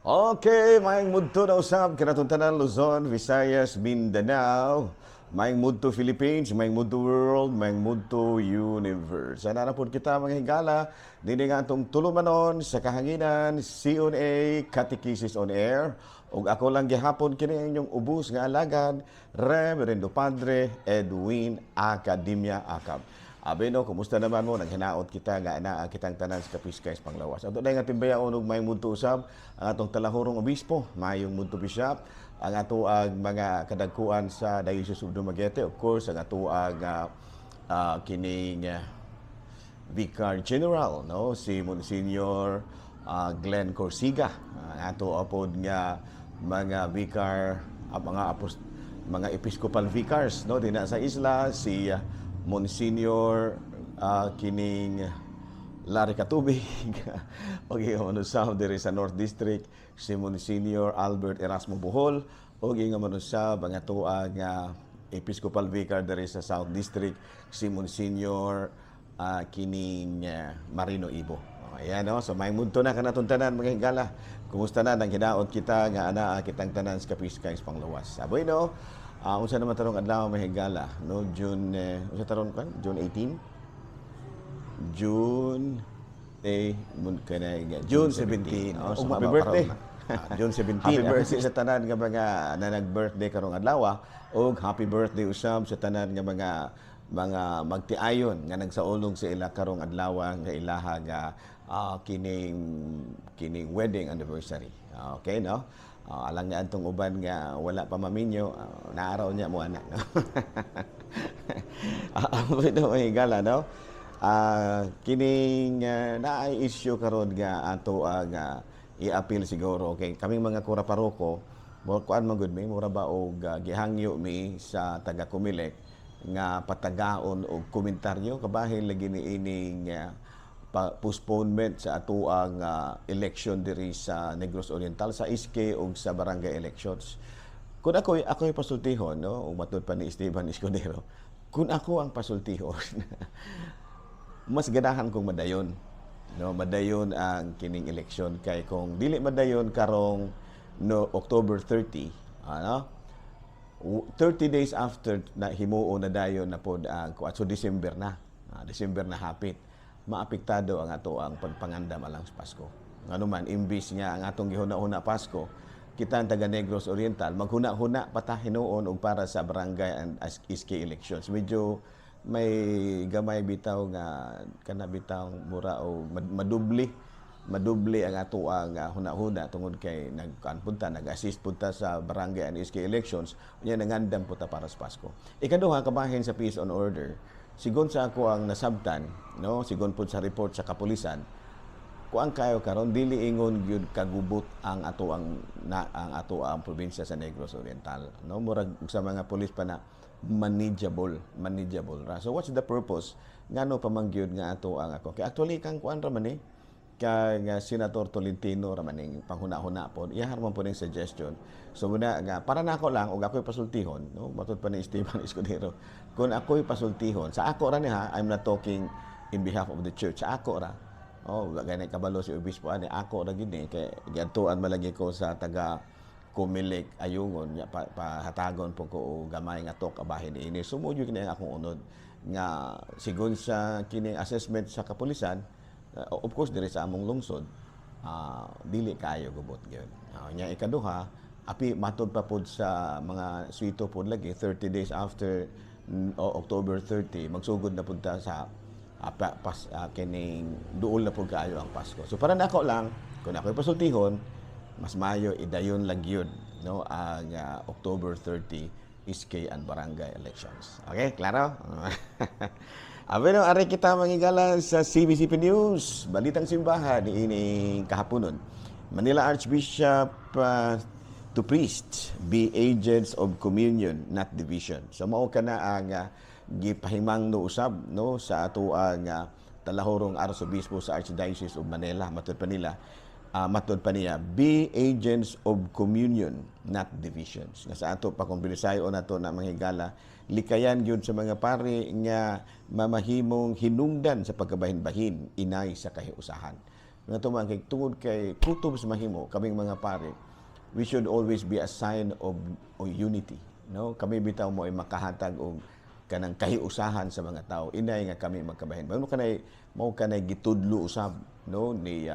Okay, maayong mudto na usab kanatong tanan, Luzon, Visayas, Mindanao. Maayong mudto Philippines, maayong mudto world, maayong mudto universe. Sana na po kita, mga higala, dini nga atong tulumanon sa kahanginan, C&A Catechesis on Air. Ug ako lang gihapon kini ang inyong ubos nga alagad, Reverendo Padre Edwin Academia Acab. Abi no, kumusta naman mo? Naghinaot kita nga naa kitang tanan sa kapiskay sa panglawas. Ato na nga timbayaon og maayong mudto usab ang atong talahurong obispo, maayong mudto, Bishop, ang ato ang mga kadagkuan sa Diocese of Dumaguete, of course, ang ato ang kining Vicar General, no, si Monsignor Glenn Corsiga, ang ato apod nga mga vicar, mga episcopal vicars, no, dinha sa isla, si Monsignor kining Larry Katubig og ingon usab diri sa North District si Monsignor Albert Erasmo Bohol, ug ingon usab ang atoa nga Episcopal Vicar diri sa South District, si Monsignor kining Marino Ibo. Oh, ayan no, so maayong mudto na kanatong tanan, mga higala. Kumusta na? Nang hinaot kita nga anaa kitang tanan sa kapiskay sa panglawas. Saboy no, unsa naman tarong adlaw, mga higala, no? June unsa taron kan? June 18? June eh mun kanay June 17. Oh, so Ug happy happy birthday. June 17. Happy birthday. Sa tanan nga mga na nag-birthday karong adlaw, ug happy birthday usab sa tanan nga mga magtiayon nga nagsaulog sa ila karong adlaw nga ilaha nga kining kining wedding anniversary. Okay, no? Alang nga atong uban nga wala pa maminyo, naaraw niya mo anak, no? Ito may gala, no? Kining naay issue karon nga ato ang i-appeal siguro. Okay, kaming mga kura paroko, mo kuan man gud mi, mura ba og gihangyo mi sa taga Comelec nga patagaon og komentaryo kabahin lagi ni ining postponement sa atoang election diri sa Negros Oriental sa SK ug sa barangay elections. Kung ako'y pasultihon, no, ug matud pa ni Esteban Escudero, kung ako ang pasultihon, mas ganahan kong madayon. No, madayon ang kining eleksyon kay kung dili madayon karong, no, October 30, ano? 30 days after na himuo na dayon na pod ang kuan, so December na. December na hapit. Maapektado ang ato ang pagpangandam alang sa Pasko. Ngano man, imbis nga ang atong gihuna-huna Pasko, kita ang taga Negros Oriental maghuna-huna pa ta hinuon og para sa barangay and SK elections. Medyo may gamay bitaw nga kana bitaw mura o madubli madubli ang ato ang huna-huna tungod kay nagkuan punta, nag-assist punta sa barangay and SK elections, unya nangandam punta para sa Pasko. Ikaduha, kabahin sa peace and order, sigon sa ako ang nasabtan, no, sigon pud sa report sa kapulisan, kuan kayo karon, dili ingon gyud kagubot ang ato ang probinsya sa Negros Oriental, no? Murag sa mga pulis pa na manageable, manageable ra. So what's the purpose, ngano pa man gyud nga ato ang ako kay actually kang kuan ra man eh, kay nga Senator Tolentino ra man ning panghuna-huna pod, iyahar man po ning suggestion. So muna nga para nako lang og ako'y pasultihon, no, matud pa ni Esteban Escudero, kung ako'y pasultihon sa ako ra ni ha, I'm not talking in behalf of the church, sa ako ra. Oh, gani kabalo si obispo ani, ako ra gid ni kay giadtuan malagi ko sa taga Comelec Ayungon nya pa, pahatagon po ko og gamay nga talk abahin ini. So mo gyud kini ang akong unod nga sigon sa kini assessment sa kapulisan, of course diri sa among lungsod, dili kayo gubot gyud. Nya ikaduha, api matod pa pod sa mga swito pod lagi, 30 days after October 30 magsugod na pud ta sa kining duol na pud kaayo ang Pasko. So para nako lang, kung ako'y pasultihon, mas maayo idayon lang gyud, no, ang October 30 SK and barangay elections. Okay, klaro? Abi no, ari kita, mangigala, sa CBCP News, Balitang Simbahan ining kahaponon. Manila Archbishop to priest, "Be agents of communion, not division." So mao kana ang gipahimangno usab, no, sa ato ang talahurong arsobispo sa Archdiocese of Manila. Matud pa nila, matud pa niya, "Be agents of communion, not divisions." Nga sa ato pa kung binisayo nato na, mga higala, likayan gyud sa mga pari nga mamahimong hinungdan sa pagkabahin-bahin inay sa kahiusahan. Nga tuman kay tungod kay kutob sa mahimo kaming mga pare, we should always be a sign of unity, no? Kami bitaw mo ay makahatag og kanang kahiusahan sa mga tao inay nga kami magkabahin. Mao kanay gitudlo usab, no, ni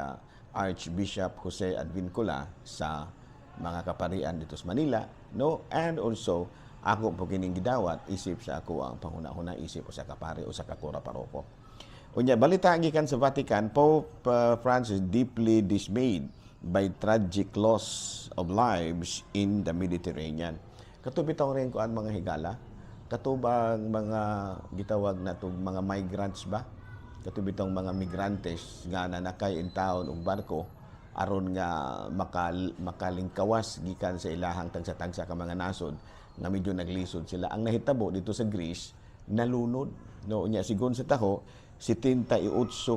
Archbishop Jose Advincula sa mga kaparian dito sa Manila, no? And also ako po kining gidawat isip sa ako ang panghuna-huna isip usa ka pare, usa ka kura paroko. Unya, balita gikan sa Vatican, Pope Francis deeply dismayed by tragic loss of lives in the Mediterranean. Kato bitaw rin kuan, mga higala, kato bang mga gitawag na tong mga migrants ba? Kato bitong mga migrantes nga nanakay in town og barko aron nga makalingkawas gikan sa ilahang tagsa-tagsa ka mga nasod nga medyo naglisod sila. Ang nahitabo dito sa Greece, nalunod. No, unya sigon sa taho, 78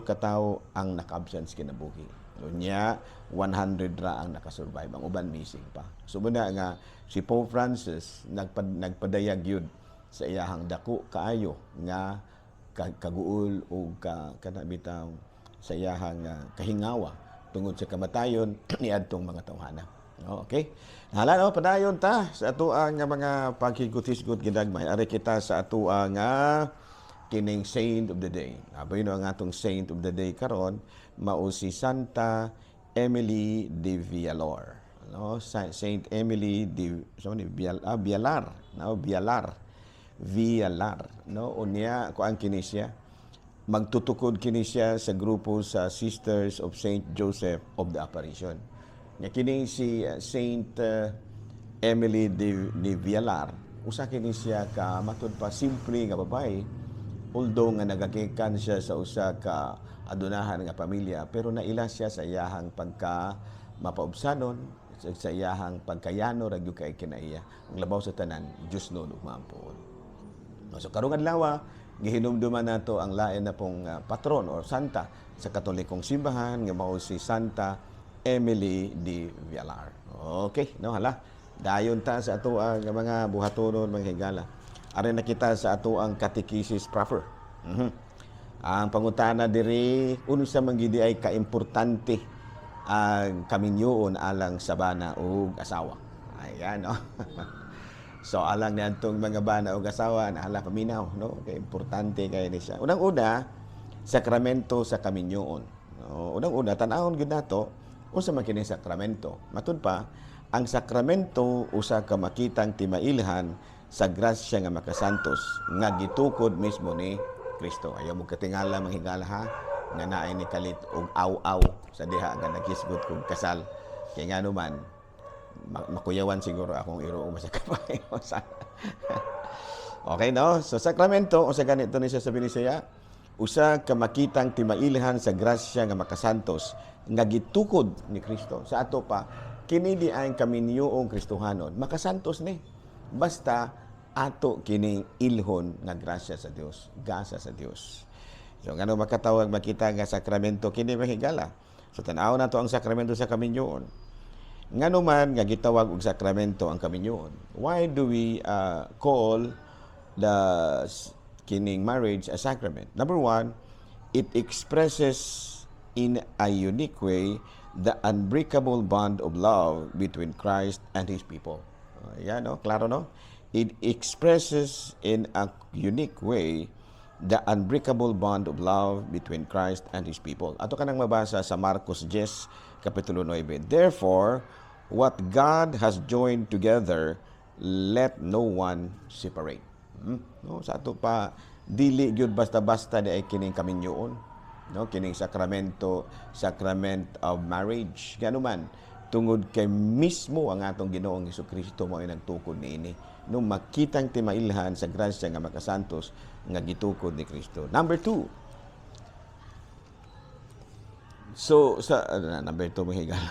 ka tawo ang nakaabsan sa kinabuhi. Unya 100 ra ang nakasurvive, ang uban missing pa. So muna nga si Pope Francis nagpadayag yun sa iyahang dako kaayo nga kaguol o kana bitaw sa iyahang kahingawa tungod sa kamatayon ni adtong mga tawhana. No, okay. Hala no, padayon ta sa atoang nga mga paghigot-hisgot ginagmay. Ari kita sa atoang nga kining saint of the day. Aboy no, ang atong saint of the day karon mao si Santa Emily de Villar. No, Saint Emily de so ni Vialar, no, Vialar. Vialar, no? Unya kuan kini siya, magtutukod kini siya sa grupo sa Sisters of Saint Joseph of the Apparition. Nya kini si Saint Emily de Vialar, usa kini siya ka matud pa simple nga babae, although nga nagagikan siya sa usa ka adunahan nga pamilya, pero naila siya sa iyahang pagka mapaubsanon, sa iyahang pagkayano ra gyud kay kinaiya. Ang labaw sa tanan, Diyos no ug maampuon. No, so karong adlaw, gihinumduman nato ang lain na pong patron or santa sa Katolikong simbahan nga mao si Santa Emily de Vialar. Okay, no, hala. Dayon ta sa ato ang mga buhatonon, mga higala. Ari na kita sa ato ang catechesis proper. Ang pangutana diri, unsa man gid ay kaimportante ang kaminyoon alang sa bana ug asawa? Ayan, no. So alang niadtong mga bana ug asawa na hala paminaw, no? Kay importante kay ni siya. Unang-una, sakramento sa kaminyoon. No? Unang-una, tan-awon gyud nato unsa man kini sakramento. Matud pa, ang sakramento usa ka makitang timailhan sa grasya nga makasantos nga gitukod mismo ni Kristo. Ayaw mo katingala, mga higala, ha, nga naay ni kalit og aw-aw sa diha nga naghisgot kog kasal. Kay ngano man makuyawan siguro akong iro o masakapay. Okay, no? So, sakramento, unsa ganito ni siya sa Binisaya? Usa ka makitang timailhan sa grasya nga makasantos nga gitukod ni Kristo. Sa ato pa, kini di ang kaminyoong Kristohanon. Makasantos ni. Basta ato kining ilhon nga grasya sa Dios, gasa sa Dios. So ngano makatawag makita nga sakramento kini, mga higala? So tan-aw nato ang sakramento sa kaminyoon. Ngano man nga gitawag og sakramento ang kaminyoon? Why do we call the kining marriage a sacrament? Number one, it expresses in a unique way the unbreakable bond of love between Christ and His people. Yan, no? Klaro, no? It expresses in a unique way the unbreakable bond of love between Christ and His people. Ato ka nang mabasa sa Marcos 10, Kapitulo 9. "Therefore, what God has joined together, let no one separate." No, sa ato pa, dili gyud basta-basta di ay kining kaminyoon. No, kining sakramento, sacrament of marriage. Ngano man, tungod kay mismo ang atong Ginoong Hesukristo mo ay nagtukod niini. No, makitang timailhan sa grasya nga makasantos nga gitukod ni Kristo. Number two. So, sa number two, mga higala.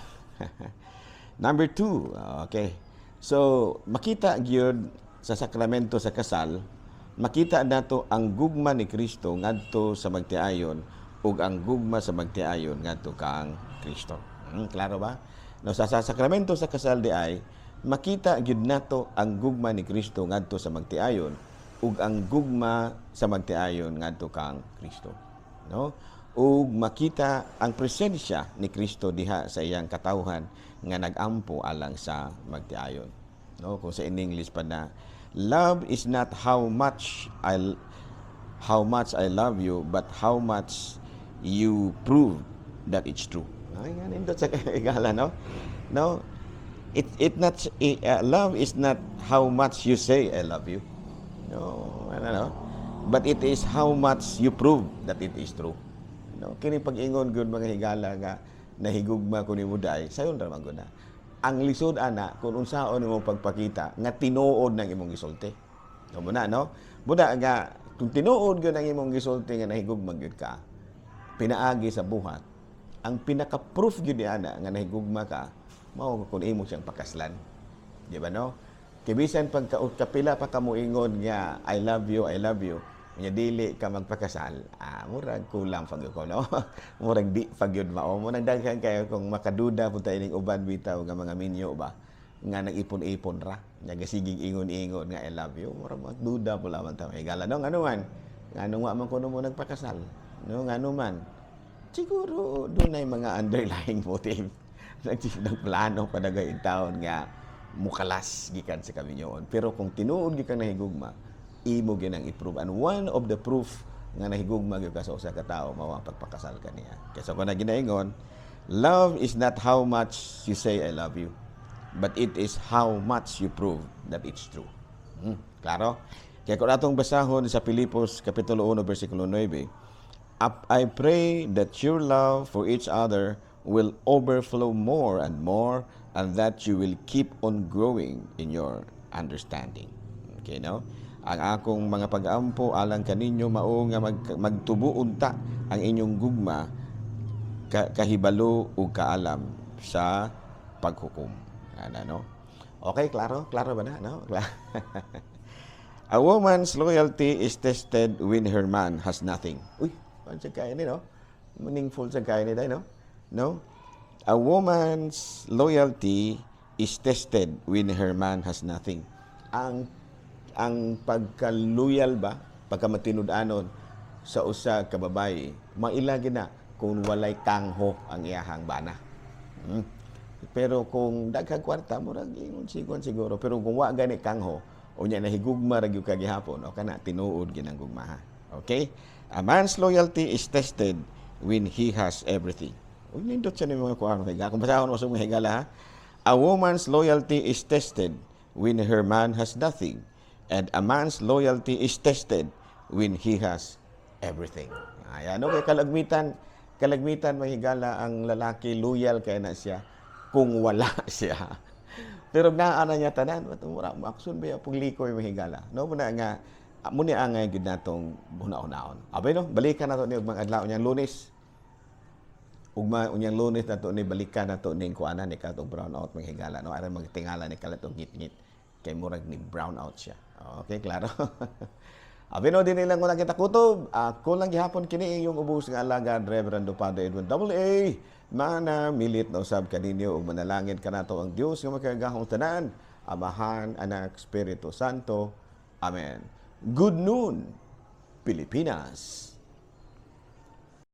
Number two, okay. So, makita gyud sa sakramento sa kasal, makita nato ang gugma ni Kristo ngadto sa magtiayon ug ang gugma sa magtiayon ngadto kang Kristo. Klaro ba? No, sa sakramento sa kasal di ay makita gyud nato ang gugma ni Kristo ngadto sa magtiayon ug ang gugma sa magtiayon ngadto kang Kristo. No? Ug makita ang presensya ni Kristo diha sa iyang katawhan nga nagampo alang sa magtiayon. No, kung sa in English pa na, "Love is not how much I love you, but how much you prove that it's true." Ay, nga nindot sa higala, no? No? It it not it, love is not how much you say "I love you." No, ano, no? But it is how much you prove that it is true. No, kini pag-ingon gyud, mga higala, nga nahigugma ko nimo day, sayon ra man gud na. Ang lisod ana kung unsaon nimo pagpakita nga tinuod ng imong gisulti. No mo na, no? Buda nga kung tinuod gyud ang imong gisulti nga nahigugma gyud ka, pinaagi sa buhat, ang pinaka-proof gyud ni ana nga nahigugma ka, mao kung imo siyang pakaslan. Di ba, no? Kay bisan pag kapila pa ka moingon nga "I love you, I love you," nya dili ka magpakasal, murag kulang pa gyud ko, no? Murag di pa gyud mao. Mo nang daghan kayo kung makaduda punta ining uban bitaw nga mga minyo ba nga nag-ipon-ipon ra, nga gasigig ingon-ingon nga "I love you," murag magduda pula man ta. Higala, no? Ngano man? Ngano wa man kuno mo nagpakasal? No, ngano man? Siguro dunay mga underlying motive. Nagplano pa dagay taon nga mukalas gikan sa kaminyoon. Pero kung tinuod gyud kang nahigugma, imo gyud ang i-prove. And one of the proof nga nahigugma gyud ka sa usa ka tawo mao ang pagpakasal kaniya. Kaya sa ko na ginaingon, love is not how much you say "I love you," but it is how much you prove that it's true. Klaro? Kaya kung atong basahon sa Pilipos Kapitulo 1 versikulo 9, "I pray that your love for each other will overflow more and more and that you will keep on growing in your understanding." Okay, no? Ang akong mga pag-ampo alang kaninyo mao nga magtubo unta ang inyong gugma, kahibalo ug kaalam sa paghukom. Ana, no? Okay, klaro? Klaro ba na, no? A woman's loyalty is tested when her man has nothing. Uy, ano sa kaya ni, no? Meaningful sa kaya ni, no? No? A woman's loyalty is tested when her man has nothing. Ang pagka-loyal ba, pagka matinud-anon sa usa ka babayi, mailagi na kung walay kangho ang iyahang bana. Pero kung daghang kwarta, murag ingon sigon siguro. Pero kung wa gani kangho, unya nahigugma ra gyud ka gihapon, o kana tinuod gyud ang gugmaha. Okay? A man's loyalty is tested when he has everything. Uy, nindot siya ni mga kuan higa. Kung basahon mo sa mga higala ha. A woman's loyalty is tested when her man has nothing. And a man's loyalty is tested when he has everything. Ayan, okay, kalagmitan, mga higala, ang lalaki loyal kay na siya kung wala siya. Pero naa na niya tanan, mura mo action ba pug likoy, mga higala. No, muna nga mo ni angay gid natong huna-hunaon. Abay no, balikan nato ni ug mga adlaw niyang Lunes. Ugma unyang Lunes nato ni balikan nato ning kuanan ni katong brown out, mga higala, no, aron magtingala ni kalat og ngit-ngit kay murag ni brown out siya. Okay, klaro. Abi no, dinhi lang ko kita kutob. Ako lang gihapon kini inyong ubos nga alagad, Reverendo Padre Edwin double A. Mana milit na usab kaninyo ug manalangin kanato ang Dios nga makagagahom tanan, Amahan, Anak, Espiritu Santo. Amen. Good noon, Pilipinas.